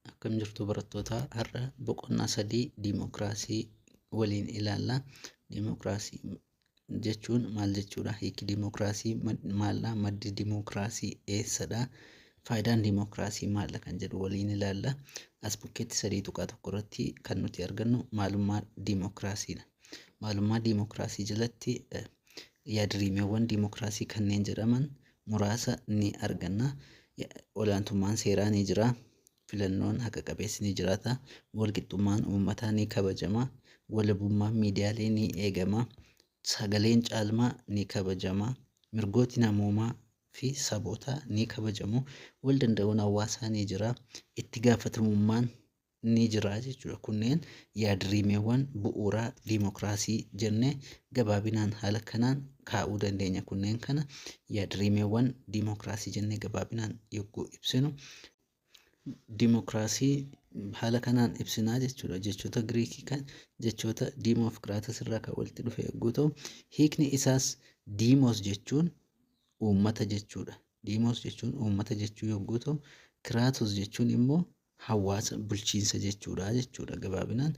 Akkam jirtu barattoota? Har'a boqonnaa 3 diimokiraasii waliin ilaalla. Diimokiraasii jechuun maal jechuudha? Hiiki diimokiraasii maaldha? Maddi diimokiraasii eessadha? Faayidaan diimokiraasii maaldha kan jedhu waliin ilaalla. As bukkeetti 3.1 irratti kan nuti argannu maalummaa diimokiraasiidha. Maalummaa diimokiraasii jalatti yaadrimeewwan diimokiraasii kanneen jedhaman muraasa ni arganna. Olaantummaan seeraa ni jira. Filannoon haqa qabeessi ni jiraata. Walqixxummaan uummataa ni kabajama. Walabummaan miidiyaalee ni eegama. Sagaleen caalmaa ni kabajama. Mirgooti namoomaa fi sabootaa ni kabajamu. Wal danda'uun hawaasaa ni jira. Itti gaafatamummaan ni jira jechuudha. Kunneen yaadrimeewwan bu'uuraa diimokiraasii jennee gabaabinaan haala kanaan kaa'uu dandeenya. Kunneen kana yaadrimeewwan diimokiraasii jennee gabaabinaan yogguu ibsinu diimokiraasii haala kanaan ibsinaa jechuudha. Jechoota Giriikii kan jechoota diimoof kiraatas irraa kan walitti dhufe yogguu ta'u, hiikni isaas diimoos jechuun uummata jechuudha. Diimoos jechuun uummata jechuu yogguu ta'u, kiraatos jechuun immoo hawaasa bulchiinsa jechuudha jechuudha. Gabaabinaan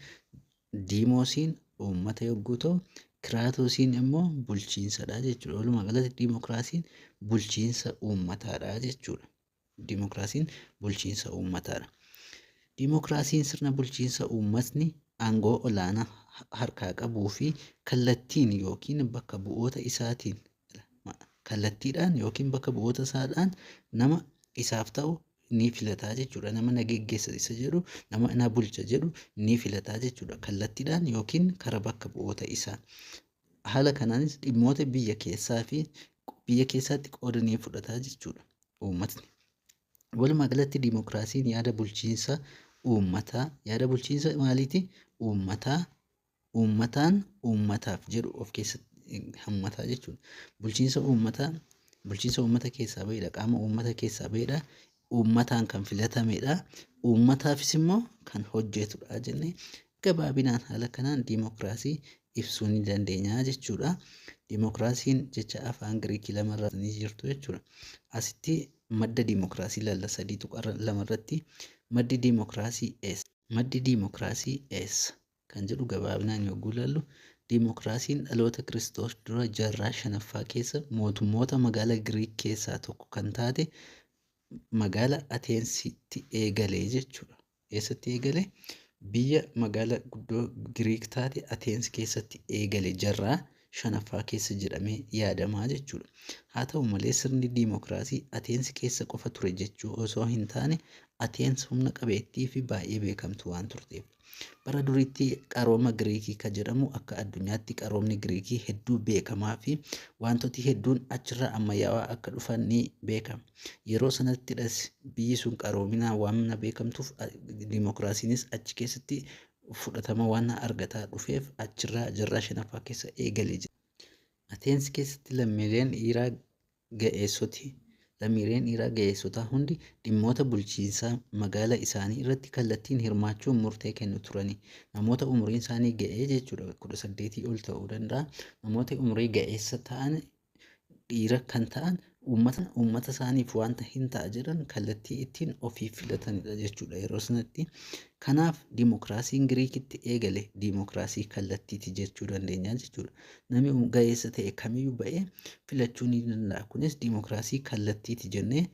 diimoosiin uummata yogguu ta'u, kiraatosiin immoo bulchiinsadha jechuudha. Walumaa galatti diimokiraasiin bulchiinsa uummataadha jechuudha. Diimokiraasiin bulchiinsa uummataadha. Diimokiraasiin sirna bulchiinsa uummatni aangoo olaanaa harkaa qabuu fi kallattiin yookiin bakka bu'oota isaatiin kallattiidhaan yookiin bakka bu'oota isaadhaan nama isaaf ta'u ni filataa jechuudha. Nama na geggeessa isa jedhu, nama na bulcha jedhu ni filataa jechuudha. Kallattiidhaan yookiin karaa bakka bu'oota isaa. Haala kanaanis dhimmoota biyya keessaa fi biyya keessaatti qooda ni fudhataa jechuudha uummatni. Walumaa galatti diimokiraasiin yaada bulchiinsa uummataa, yaada bulchiinsa maaliiti? Uummataa, uummataan uummataaf jedhu of keessatti hammataa jechuudha. Bulchiinsa uummataa, bulchiinsa uummata keessaa bahedha. Qaama uummata keessaa bahedha. Uummataan kan filatamedha. Uummataafis immoo kan hojjetudha jennee gabaabinaan haala kanaan diimokiraasii ibsuu ni dandeenya jechuudha. Diimokiraasiin jecha afaan Giriikii lamarraa ni jirtu jechuudha. Asitti madda diimokiraasii ilaalla 3.2 irratti. Maddi diimokiraasii eessa? Maddi diimokiraasii eessa? Kan jedhu gabaabinaan yogguu ilaallu, diimokiraasiin dhaloota Kiristoos dura jaarraa 5ffaa keessa mootummoota magaala Giriik keessaa tokko kan taate magaala Ateensitti eegale jechuudha. Eessatti eegale? Biyya magaala guddoo Giriik taate Ateens keessatti eegale jaarraa 5ffaa keessa jedhamee yaadamaa jechuudha. Haa ta'u malee sirni diimokiraasii Ateens keessa qofa ture jechuu osoo hin taane, Ateens humna qabeettii fi baay'ee beekamtu waan turteef. Bara duriitti qarooma Giriikii kan jedhamu akka addunyaatti qaroomni Giriikii hedduu beekamaa fi wantooti hedduun achirraa ammayyaawaa akka dhufan ni beekama. Yeroo sanattidhas biyyi sun qaroominaan waan beekamtuuf diimokiraasiinis achi keessatti fudhatama waan argataa dhufeef achirraa jaarraa 5ffaa keessa eegalee jira. Ateensi keessatti lammiileen dhiiraa ga'eessoti lammiileen dhiiraa ga'eessotaa hundi dhimmoota bulchiinsaa magaala isaanii irratti kallattiin hirmaachuun murtee kennu turani. Namoota umuriin isaanii ga'ee jechuudha, 18 ol ta'uu danda'a. Namoota umurii ga'eessa ta'an dhiira kan ta'an uummata isaaniif wanta hin ta'a jedhan kallattii ittiin ofii filatanidha jechuudha yeroo sanatti. Kanaaf diimokiraasiin Giriikitti eegale diimokiraasii kallattiiti jechuu dandeenya jechuudha. Namni ga'eessa ta'e kamiyyuu ba'ee filachuu ni danda'a. Kunis diimokiraasii kallattiiti jennee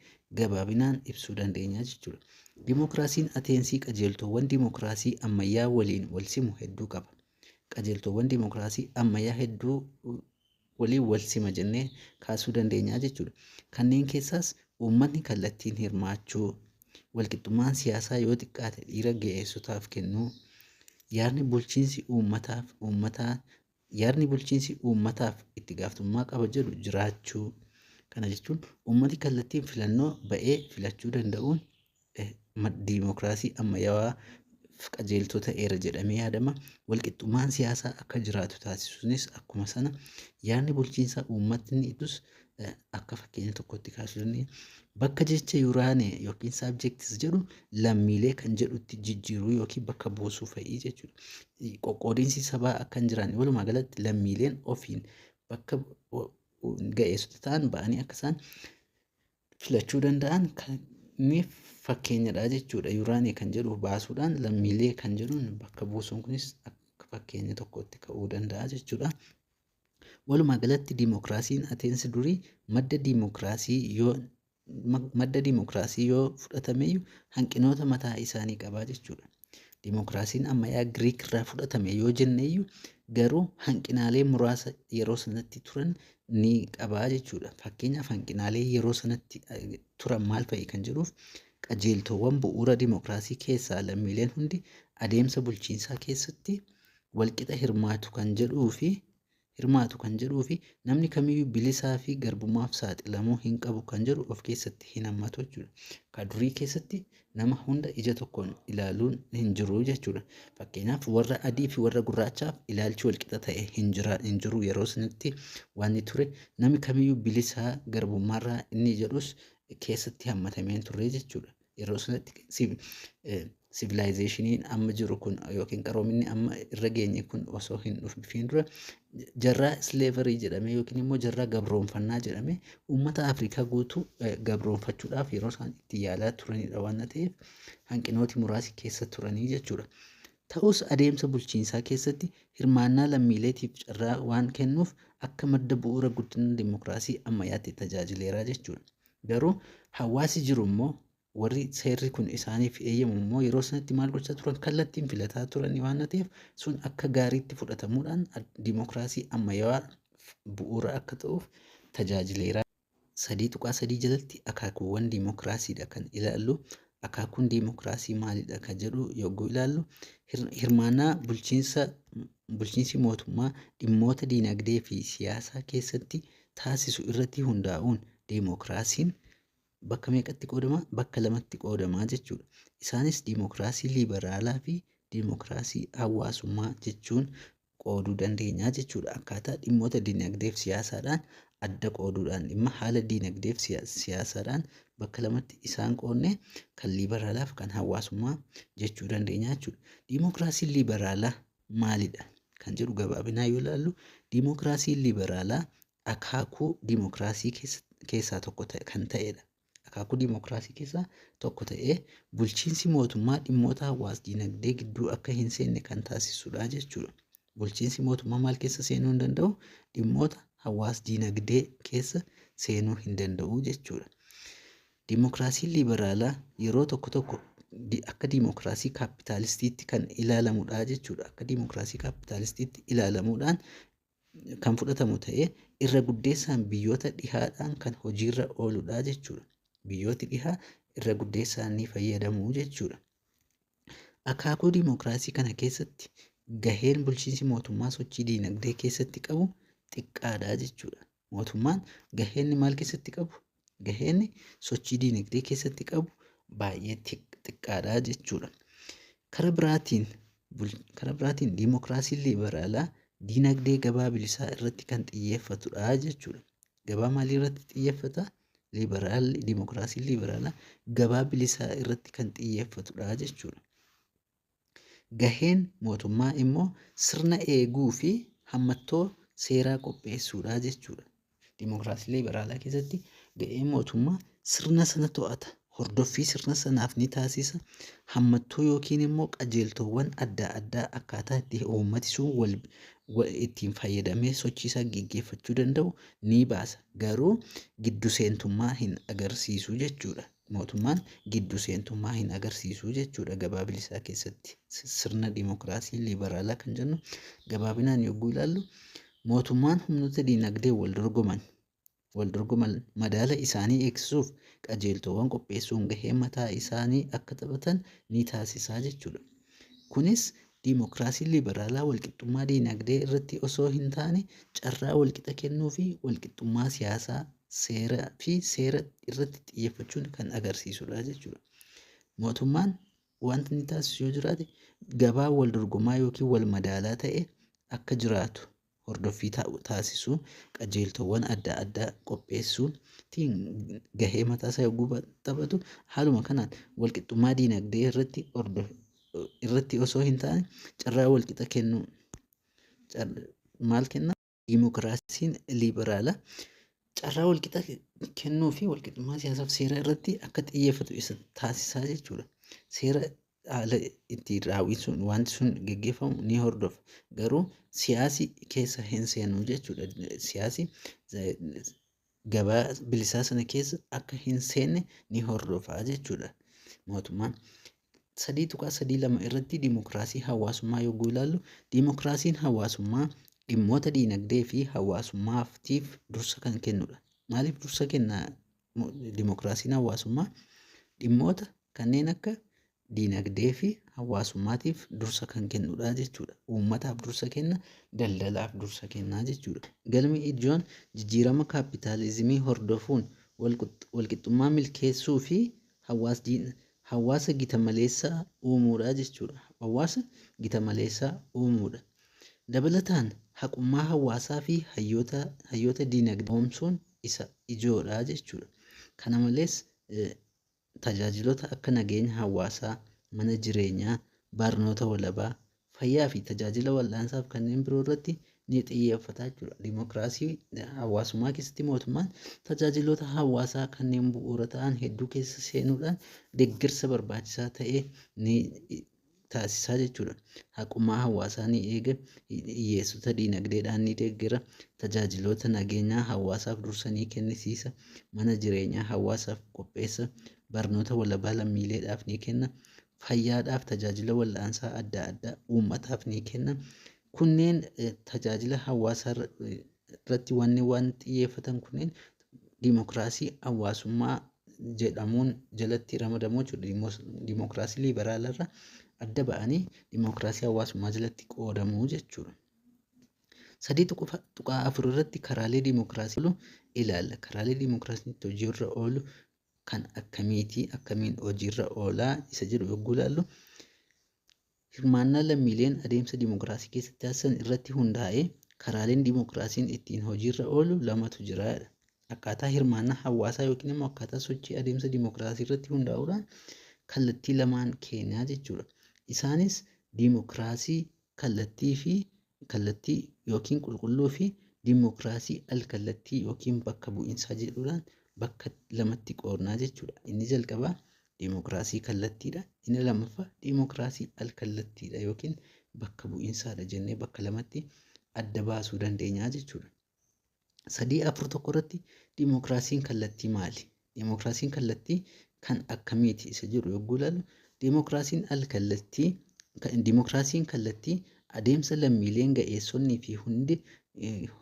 gabaabinaan ibsuu dandeenya jechuudha. Diimokiraasiin Ateensii qajeeltowwan diimokiraasii ammayyaa waliin wal simu hedduu qaba. Qajeeltowwan diimokiraasii ammayyaa hedduu waliin wal sima jennee kaasuu dandeenya jechuudha. Kanneen keessaas uummatni kallattiin hirmaachuu, walqixxummaan siyaasaa yoo xiqqaate dhiira ga'eessotaaf kennuu, yaadni bulchiinsi uummataaf uummataa yaadni bulchiinsi uummataaf itti gaafatamummaa qaba jedhu jiraachuu. Kana jechuun uummati kallattiin filannoo ba'ee filachuu danda'uun diimokiraasii ammayyaawaa qajeeltoo ta'eera jedhamee yaadama. Walqixxummaan siyaasaa akka jiraatu taasisuunis akkuma sana yaadni bulchiinsa uummatni itus akka fakkeenya tokkotti kaasuu dandeenya. Bakka jecha yuraanee yookiin saabjektis jedhu lammiilee kan jedhutti jijjiiruu yookiin bakka buusuu fa'ii jechuudha. Qoqqoodiinsi sabaa akka hin jiraanne walumaa galatti lammiileen ofiin bakka ga'eessota ta'an ba'anii akka isaan filachuu danda'an kan fakkeenyadha jechuudha. Yuraanii kan jedhu baasuudhaan lammiilee kan jedhuun bakka buusuun kunis akka fakkeenya tokkotti ka'uu danda'a jechuudha. Walumaa galatti diimokiraasiin Ateensi durii madda diimokiraasii yoo fudhatameyyuu hanqinoota mataa isaanii qabaa jechuudha. Diimokiraasiin ammayyaa Giriik irraa fudhatame yoo jenneyyuu garuu hanqinaalee muraasa yeroo sanatti turan ni qabaa jechuudha. Fakkeenyaaf, hanqinaalee yeroo sanatti turan maal fa'i kan jedhuuf, qajeeltowwan bu'uura diimokiraasii keessaa lammiileen hundi adeemsa bulchiinsaa keessatti walqixa hirmaatu kan jedhuu fi namni kamiyyuu bilisaa fi garbummaaf saaxilamuu hin qabu kan jedhu of keessatti hin hammatu jechuudha. Ka durii keessatti nama hunda ija tokkoon ilaaluun hin jiru jechuudha. Fakkeenyaaf, warra adii fi warra gurraachaaf ilaalchi walqixa ta'e hin jiru yeroo sanatti wanni ture. Namni kamiyyuu bilisaa garbummaarraa inni jedhus keessatti hammatamee hin turre jechuudha. Yeroo sanatti civilizationiin amma jiru kun yookiin qaroominni amma irra geenye kun osoo hin dhufin dura jarraa slavery jedhamee yookiin immoo jarraa gabroonfannaa jedhamee uummata Afrikaa guutuu gabroonfachuudhaaf yeroo isaan itti yaalaa turanidha waan ta'eef hanqinooti muraasi keessa turanii jechuudha. Ta'us, adeemsa bulchiinsaa keessatti hirmaannaa lammiileetiif carraa waan kennuuf akka madda bu'uura guddina dimokiraasii ammayyaatti tajaajileera jechuudha. Garuu hawaasi jiru immoo, warri seerri kun isaaniif eeyyamu immoo, yeroo sanatti maal gochaa turan? Kallattiin filataa turanii waan ta'eef sun akka gaariitti fudhatamuudhaan dimokiraasii ammayyaa bu'uura akka ta'uuf tajaajileera. 3.3 jalatti akaakuuwwan dimokiraasiidha kan ilaallu. Akaakuun dimokiraasii maalidha kan jedhu yogguu ilaallu, hirmaannaa bulchiinsi mootummaa dhimmoota diinagdee fi siyaasaa keessatti taasisu irratti hundaa'uun dimokiraasiin bakka meeqatti qoodama? Bakka lamatti qoodamaa jechuudha. Isaanis dimokiraasii liiberaalaa fi dimokiraasii hawaasummaa jechuun qooduu dandeenya jechuudha. Akkaataa dhimmoota dinagdee fi siyaasaadhaan adda qooduudhaan, dhimma haala dinagdee fi siyaasaadhaan bakka lamatti isaan qoodne kan liiberaalaa fi kan hawaasummaa jechuu dandeenya jechuudha. Dimokiraasiin liiberaalaa maalidha kan jedhu gabaabinaa yoo ilaallu, dimokiraasiin liiberaalaa akaakuu dimokiraasii keessaa tokko kan ta'edha. Akaakuu dimokiraasii keessaa tokko ta'ee bulchiinsi mootummaa dhimmoota hawaas dinagdee gidduu akka hin seenne kan taasisudha jechuudha. Bulchiinsi mootummaa maal keessa seenuu hin danda'u? Dhimmoota hawaas dinagdee keessa seenuu hin danda'u jechuudha. Dimokiraasiin liiberaalaa yeroo tokko tokko akka dimokiraasii kaapitaalistiitti kan ilaalamudha jechuudha. Akka dimokiraasii kaapitaalistiitti ilaalamuudhaan kan fudhatamu ta'ee irra guddeessaan biyyoota dhihaadhaan kan hojiirra ooludha jechuudha. Biyyooti dhihaa irra guddeessaan ni fayyadamu jechuudha. Akaakuu dimokiraasii kana keessatti gaheen bulchiinsi mootummaa sochii diinagdee keessatti qabu xiqqaadha jechuudha. Mootummaan gaheen maal keessatti qabu? Gaheen sochii diinagdee keessatti qabu baay'ee xiqqaadha jechuudha. Karaa biraatiin dimokiraasiin liiberaalaa diinagdee gabaa bilisaa irratti kan xiyyeeffatudha jechuudha. Gabaa maalii irratti xiyyeeffata? Liiberaalli, dimokiraasiin liiberaalaa gabaa bilisaa irratti kan xiyyeeffatudha jechuudha. Gaheen mootummaa immoo sirna eeguu fi hammattoo seeraa qopheessuudha jechuudha. Dimokiraasii liiberaalaa keessatti gaheen mootummaa sirna sana to'ata. Hordoffii sirna sanaaf ni taasisa. Hammattoo yookiin immoo qajeeltowwan adda addaa akkaataa itti uummati sun wal ittiin fayyadamee sochii isaa geggeeffachuu danda'u ni baasa. Garuu giddu seentummaa hin agarsiisu jechuudha. Mootummaan giddu seentummaa hin agarsiisu jechuudha gabaa bilisaa keessatti. Sirna dimokiraasii liiberaalaa kan jennu gabaabinaan yogguu ilaallu, mootummaan humnoota diinagdee wal dorgoman madaala isaanii eegsisuuf qajeeltowwan qopheessuun gahee mataa isaanii akka taphatan ni taasisaa jechuudha. Kunis diimokiraasiin liiberaalaa walqixxummaa diinagdee irratti osoo hin taane carraa walqixa kennuu fi walqixxummaa siyaasaa seera fi seera irratti xiyyeeffachuun kan agarsiisudha jechuudha. Mootummaan wanti inni taasisu yoo jiraate gabaa wal dorgomaa yookiin wal madaalaa ta'e akka jiraatu hordoffii taasisuu, qajeeltowwan adda addaa qopheessuutiin gahee mataa isaa yogguu taphatu, haaluma kanaan walqixxummaa diinagdee irratti osoo hin taane carraa walqixa kennuu maal kenna? Dimokiraasiin liiberaalaa Carraa walqixa kennuu fi walqixxummaa siyaasaaf seera irratti akka xiyyeeffatu isa taasisaa jechuudha. Seera haala ittiin raawwiin sun, wanti sun geggeeffamu ni hordofa. Garuu siyaasi keessa hin seenu jechuudha. Siyaasi gabaa bilisaa sana keessa akka hin seenne ni hordofa jechuudha mootummaan. 3.32 irratti dimokiraasii hawaasummaa yogguu ilaallu, dimokiraasiin hawaasummaa dhimmoota diinagdee fi hawaasummaatiif dursa kan kennudha. Maaliif dursa kenna dimokiraasiin hawaasummaa? Dhimmoota kanneen akka diinagdee fi hawaasummaatiif dursa kan kennudha jechuudha. Uummataaf dursa kenna, daldalaaf dursa kenna jechuudha. Galmi ijoon jijjiirama kaappitaalizimii hordofuun walqixxummaa milkeessuu fi hawaasa gita maleessaa uumuudha jechuudha. Hawaasa gita maleessaa uumuudha. Dabalataan haqummaa hawaasaa fi hayyoota diinagdee oomsuun isa ijoodha jechuudha. Kana malees tajaajiloota akka nageenya hawaasaa, mana jireenyaa, barnoota walabaa, fayyaa fi tajaajila wal'aansaaf kanneen biroo irratti ni xiyyeeffata jechuudha. Dimokiraasii hawaasummaa keessatti mootummaan tajaajiloota hawaasaa kanneen bu'uura ta'an hedduu keessa seenuudhaan deeggarsa barbaachisaa ta'e ni taasisaa jechuudha. Haqummaa hawaasaa ni eega, hiyyeessota diinagdeedhaan ni deeggara, tajaajiloota nageenyaa hawaasaaf dursa ni kennisiisa, mana jireenyaa hawaasaaf qopheessa, barnoota walabaa lammiileedhaaf ni kenna, fayyaadhaaf tajaajila wal'aansaa adda addaa uummataaf ni kenna. Kunneen tajaajila hawaasaa irratti wanni waan xiyyeeffatan kunneen dimokiraasii hawaasummaa jedhamuun jalatti ramadamu jechuudha. Dimokiraasii liiberaalarra adda ba'anii dimokiraasii hawaasummaa jalatti qoodamuu jechuudha. 3.4 irratti karaalee dimokiraasii ilaalla. Karaalee dimokiraasiin itti hojiirra oolu kan akkamiiti, akkamiin hojiirra oolaa isa jedhu yogguu ilaallu, hirmaannaa lammiileen adeemsa dimokiraasii keessatti taasisan irratti hundaa'ee karaaleen dimokiraasiin ittiin hojiirra oolu lamatu jira. Akkaataa hirmaannaa hawaasaa yookiin immoo akkaataa sochii adeemsa dimokiraasii irratti hundaa'uudhaan kallattii lamaan keenyaa jechuudha. Isaanis dimokiraasii kallattii fi kallattii yookiin qulqulluu fi dimokiraasii al-kallattii yookiin bakka bu'iinsaa jedhuudhaan bakka lamatti qoodnaa jechuudha. Inni jalqabaa dimokiraasii kallattiidha. Inni lammaffaa dimokiraasii al-kallattiidha yookiin bakka bu'iinsaadha jennee bakka lamatti adda baasuu dandeenya jechuudha. 3.4.1 irratti dimokiraasiin kallattii maali? Dimokiraasiin kallattii kan akkamiiti isa jedhu yogguu ilaallu, dimokiraasiin al-kallattii, dimokiraasiin kallattii adeemsa lammiileen ga'eessonnii fi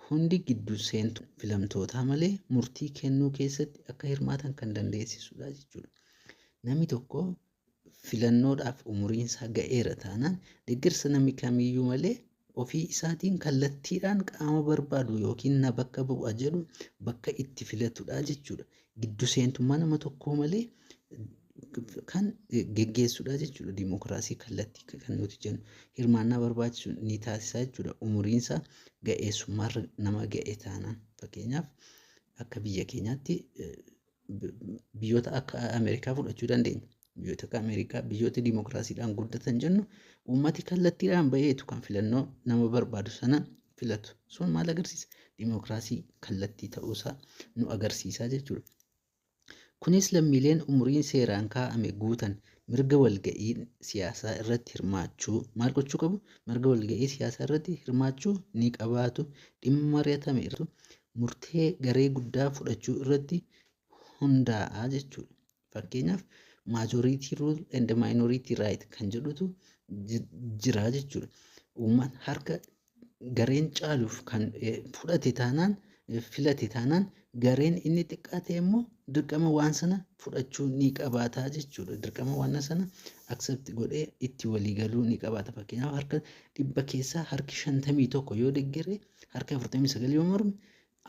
hundi gidduu seentu filamtootaa malee murtii kennuu keessatti akka hirmaatan kan dandeessisudha jechuudha. Namni tokko filannoodhaaf umuriin isaa ga'eera taanaan deeggarsa namni kamiyyuu malee ofii isaatiin kallattiidhaan qaama barbaadu yookiin na bakka bu'a jedhu bakka itti filatudha jechuudha. Giddu seentummaa nama tokkoo malee kan geggeessudha jechuudha. Dimokiraasii kallattii kan nuti jennu hirmaannaa barbaachisu ni taasisa jechuudha. Umuriin isaa ga'eessummaarra nama ga'e taanaan, fakkeenyaaf akka biyya keenyaatti biyyoota akka Ameerikaa fudhachuu dandeenya. Biyyoota akka Ameerikaa, biyyoota dimokiraasiidhaan guddatan jennu, uummati kallattiidhaan ba'eetu kan filannoo nama barbaadu sana filatu. Sun maal agarsiisa? Dimokiraasii kallattii ta'uusaa nu agarsiisa jechuudha. Kunis lammiileen umuriin seeraan kaa'ame guutan mirga walga'ii siyaasaa irratti hirmaachuu maal gochuu qabu? Mirga walga'ii siyaasaa irratti hirmaachuu ni qabaatu. Dhimma mari'atame irratti murtee garee guddaa fudhachuu irratti hundaa'a jechuudha. Fakkeenyaaf majority rule and minority right kan jedhutu jira jechuudha. Uummanni harka gareen caaluuf kan fudhate taanaan, filate taanaan, gareen inni xiqqaa ta'e immoo dirqama waan sana fudhachuu ni qabaata jechuudha. Dirqama waan sana accept godhee itti walii galuu ni qabaata. Fakkeenyaaf harka 100 keessaa harki 51 yoo deggere, harki 49 yoo morme,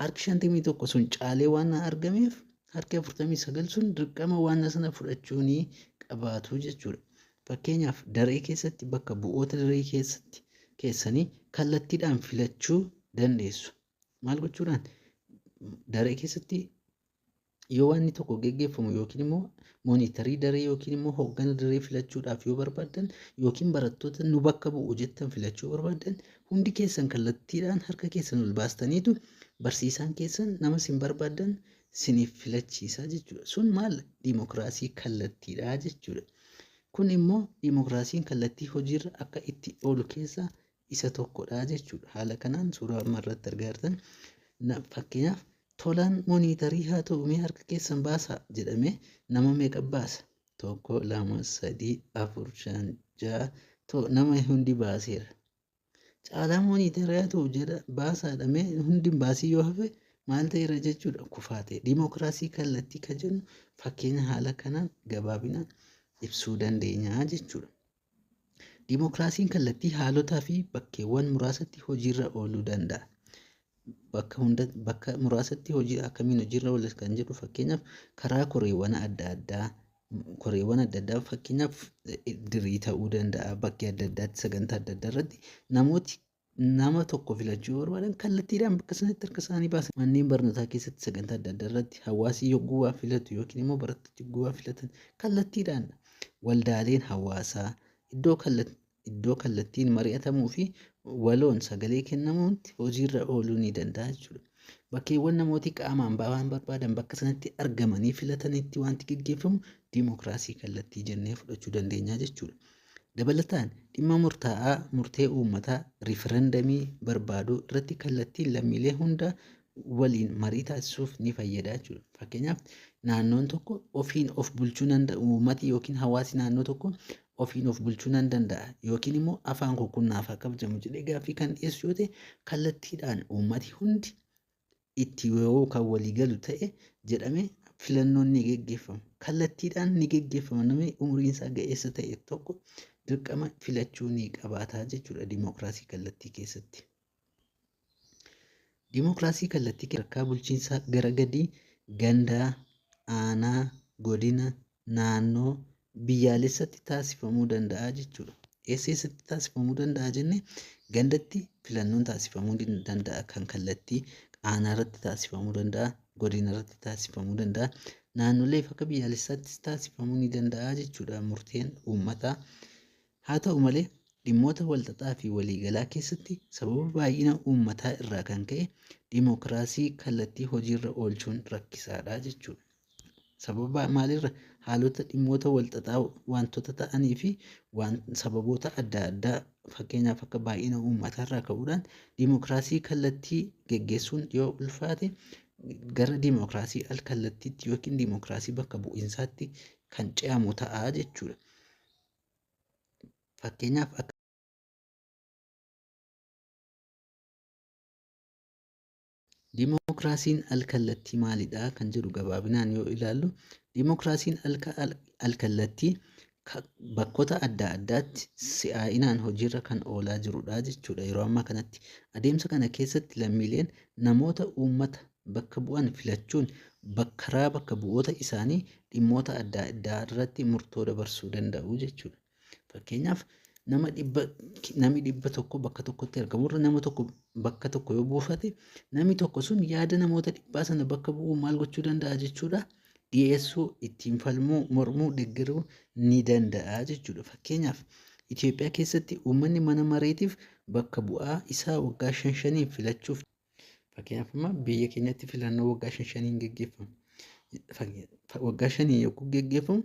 harki 51 sun caalee waan argameef harki 49 sun dirqama waan sana fudhachuu ni qabaatu jechuudha. Fakkeenyaaf daree keessatti bakka bu'oota daree keessatti keessanii kallattiidhaan filachuu dandeessu. Maal gochuudhaan? Daree keessatti yoo wanni tokko geggeeffamu yookiin immoo monitorii daree yookiin immoo hooggana daree filachuudhaaf yoo barbaaddan, yookiin barattoota nu bakka bu'u jettan filachuu barbaaddan, hundi keessan kallattiidhaan harka keessan ol baastaniitu Barsiisaan keessan nama isin barbaaddan siniif filachiisa jechuudha. Sun maal? Dimokiraasii kallattiidha jechuudha. Kun immoo dimokiraasiin kallattii hojiirra akka itti oolu keessaa isa tokkodha jechuudha. Haala kanaan suuraa amma irratti argaa jirtan, fakkeenyaaf Tolaan monitarii haa ta'u, mee harka keessan baasaa jedhamee, nama meeqa baasa? Tokko, lama, sadii, afur, shan, ja'a, nama hundi baaseera. Caalaa monitarii haa ta'u jedha baasaadha, mee hundi baasii yoo hafe maal ta'eera jechuudha? Kufaa ta'e. Dimokiraasii kallattii kan jennu fakkeenya haala kanaan gabaabinaan ibsuu dandeenya jechuudha. Dimokiraasiin kallattii haalotaa fi bakkeewwan muraasatti hojiirra ooluu danda'a. Bakka hunda, bakka muraasatti hojii akkamiin hojiirra oola kan jedhu, fakkeenyaaf karaa koreewwan adda addaa, koreewwan adda addaa, fakkeenyaaf dirii ta'uu danda'a. Bakkee adda addaatti sagantaa adda addaa irratti namooti nama tokko filachuu barbaadan kallattiidhaan bakka sanatti harka isaanii baasan. Manneen barnootaa keessatti sagantaa adda addaa irratti hawaasi yogguu waa filatu yookiin immoo barattoonni yogguu waa filatan kallattiidhaan, waldaaleen hawaasaa iddoo kallattiin mari'atamuu fi waloon sagalee kennamuutti hojiirra ooluu ni danda'a jechuudha. Bakkeewwan namooti qaamaan waan barbaadan bakka sanatti argamanii filatanitti wanti gaggeeffamu dimokiraasii kallattii jennee fudhachuu dandeenya jechuudha. Dabalataan dhimma murtaa'aa murtee uummataa riifarandamii barbaaduu irratti kallattiin lammiilee hunda waliin marii taasisuuf ni fayyada jechuudha. Fakkeenyaaf naannoon tokko ofiin of bulchuu danda'a, uummati yookiin hawaasi naannoo tokko ofiin of bulchuu nan danda'a yookiin immoo afaan koo kun naaf haa kabajamu jedhee gaaffii kan dhiyeessu yoo ta'e, kallattiidhaan uummati hundi itti yoo kan walii galu ta'e jedhamee filannoon ni geggeeffama. Kallattiidhaan ni geggeeffama. Namni umriin isaa ga'eessa ta'e tokko dirqama filachuu ni qabaata jechuudha dimokiraasii kallattii keessatti. Dimokiraasii kallattii sadarkaa bulchiinsaa gara gadii gandaa, aanaa, godina, naannoo, biyyaalessatti taasifamuu danda'a jechuudha. Eessa eessatti taasifamuu danda'a jenne? Gandatti filannoon taasifamuu danda'a kan kallattii, aanaa irratti taasifamuu danda'a, godina irratti taasifamuu danda'a, naannolee akka biyyaalessaattis taasifamuu ni danda'a jechuudha murteen uummataa. Haa ta'u malee dhimmoota walxaxaa fi waliigalaa keessatti sababa baay'ina uummataa irraa kan ka'e dimokiraasii kallattii hojiirra oolchuun rakkisaadha jechuudha. Sababa maalirra? Haalota dhimmoota walxaxaa wantoota ta'anii fi waan sababoota adda addaa, fakkeenyaaf akka baay'ina uummataa irraa ka'uudhaan dimokiraasii kallattii geggeessuun yoo ulfaate, gara dimokiraasii al kallattiitti yookiin dimokiraasii bakka bu'iinsaatti kan ce'amu ta'a jechuudha. Fakkeenyaaf akka Dimokiraasiin al-kallattii maalidha kan jedhu gabaabinaan yoo ilaallu, dimokiraasiin al-kallattii bakkoota adda addaatti si'aa'inaan hojiirra kan oolaa jirudha jechuudha yeroo ammaa kanatti. Adeemsa kana keessatti lammiileen namoota uummata bakka bu'an filachuun karaa bakka bu'oota isaanii dhimmoota adda addaa irratti murtoo dabarsuu danda'u jechuudha. Fakkeenyaaf nama 100, namni 100 bakka tokkotti argamurra nama tokko bakka tokko yoo buufate, namni tokko sun yaada namoota 100 sana bakka bu'uu maal gochuu danda'a jechuudha? Dhiyeessuu, ittiin falmuu, mormuu, deeggaruu ni danda'a jechuudha. Fakkeenyaaf Itoophiyaa keessatti uummanni mana mareetiif bakka bu'aa isaa waggaa shan shaniin filachuuf, fakkeenyaaf amma biyya keenyatti filannoo waggaa shan shaniin geggeeffamu. Waggaa 5n yogguu geggeeffamu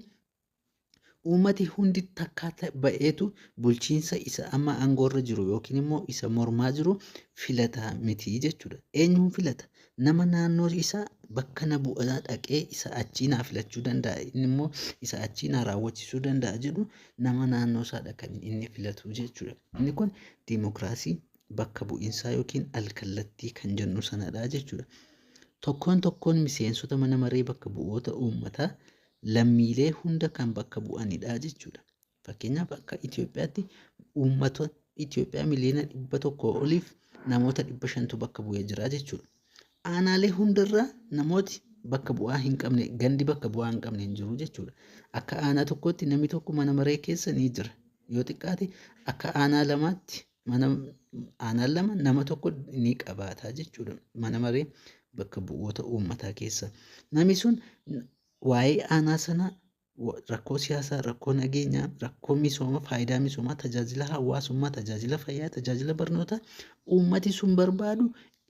uummati hundi takkaa ba'eetu bulchiinsa isa amma aangoorra jiru yookiin immoo isa mormaa jiru filata miti jechuudha. Eenyuun filata? Nama naannoo isaa bakka na bu'aa dhaqee isa achii naa filachuu danda'a, inni immoo isa achii naa raawwachiisuu danda'a jedhu, nama naannoo isaadha kan inni filatu jechuudha. Inni kun dimokiraasii bakka bu'iinsaa yookiin alkallattii kan jennu sanadha jechuudha. Tokkoon tokkoon miseensota mana maree bakka bu'oota uummataa lammiilee hunda kan bakka bu'anidha jechuudha. Fakkeenyaaf akka Itoophiyaatti uummata Itoophiyaa miliyoona 100 oliif namoota 500tu bakka bu'ee jira jechuudha. Aanaalee hundarraa namooti bakka bu'aa hin qabne, gandi bakka bu'aa hin qabne hin jiru jechuudha. Akka aanaa tokkootti namni tokko mana maree keessa ni jira. Yoo xiqqaate akka aanaa lamaatti mana aanaan lama nama tokko ni qabaata jechuudha. Mana maree bakka bu'oota uummataa keessa. Namni sun waa'ee aanaa sanaa, rakkoo siyaasaa, rakkoo nageenyaa, rakkoo misooma, faayidaa misoomaa, tajaajila hawaasummaa, tajaajila fayyaa, tajaajila barnootaa uummati sun barbaadu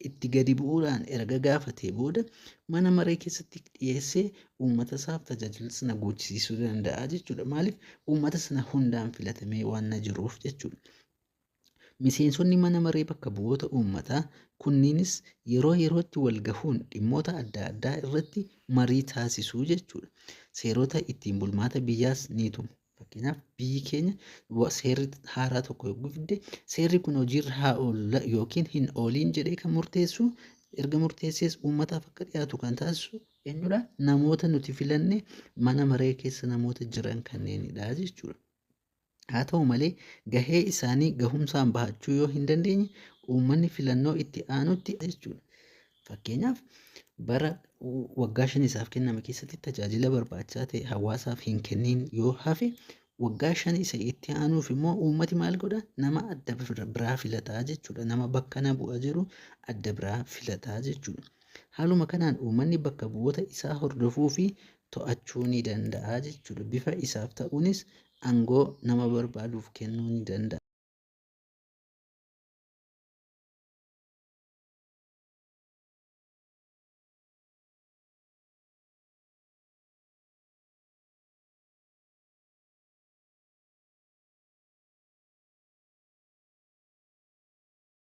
itti gadi bu'uudhaan erga gaafatee booda mana maree keessatti dhiyeessee uummata isaaf tajaajila sana guuchisiisuu danda'a jechuudha. Maaliif? Uummata sana hundaan filatamee waan na jiruuf jechuudha. Miseensonni mana maree bakka bu'oota uummataa kunniinis yeroo yerootti wal gahuun dhimmoota adda addaa irratti marii taasisuu jechuudha. Seerota ittiin bulmaata biyyaas ni tumu. Fakkeenyaaf, biyyi keenya seerri haaraa tokko yogguu fidde, seerri kun hojiirra haa oolu yookiin hin ooliin jedhee kan murteessu, erga murteessees uummataaf akka dhiyaatu kan taasisu eenyudha? Namoota nuti filanne, mana maree keessa namoota jiran kanneenidha jechuudha. Haa ta'u malee, gahee isaanii gahumsaan bahachuu yoo hin dandeenye, uummanni filannoo itti aanutti jechuudha. Fakkeenyaaf, bara waggaa 5 isaaf kenname keessatti tajaajila barbaachisaa ta'e hawaasaaf hin kenniin yoo hafe, waggaa 5 isa itti aanuuf immoo uummati maal godha? Nama adda biraa filataa jechuudha. Nama bakka na bu'a jedhu adda biraa filataa jechuudha. Haaluma kanaan uummanni bakka bu'oota isaa hordofuu fi to'achuu ni danda'a jechuudha. Bifa isaaf ta'uunis aangoo nama barbaaduuf kennuu ni danda'a.